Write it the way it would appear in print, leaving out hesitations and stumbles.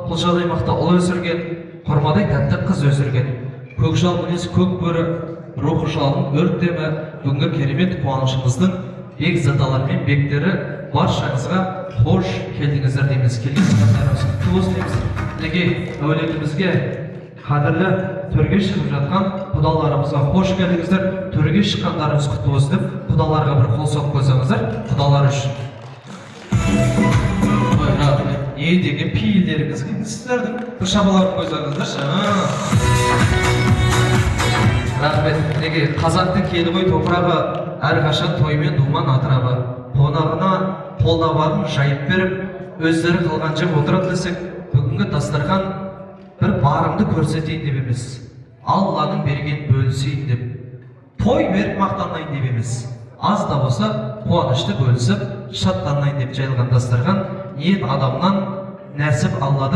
Құлжалы аймақта ұл өсірген, құрмадай тәтті қыз өсірген, көкжал мінез көк бөрі, рухы жалын өрт демі, бүгінгі керемет қуанышымыздың бекзадалары мен бектері, баршаңызға қош келдіңіздер дейміз. Келген адамдарымыз құтты болсын дейміз. Мінекей, әулетімізге қадірлі төрге шығып жатқан құдаларымызға қош келдіңіздер, төрге шыққандарыңыз құтты болсын деп құдаларға бір қол соғып қойсаңыздар құдалар үшін. Ой, рахмет. Не деген пейілдеріңіз сіздердің, бір шапалақ қойсаңыздаршы. Рахмет. Мінекей, қазақтың киелі ғой топырағы, әрқашан той мен думан атырабы. Қонағына қолда барын жайып беріп, өздері қалған жеп отырады десек, бүгінгі дастархан бір барымды көрсетейін деп емес, Алланың бергенін бөлісейін деп, той беріп мақтанайын деп емес, аз да болса қуанышты бөлісіп, шаттанайын деп жайылған дастархан. Ниет адамнан, нәсіп Алладан.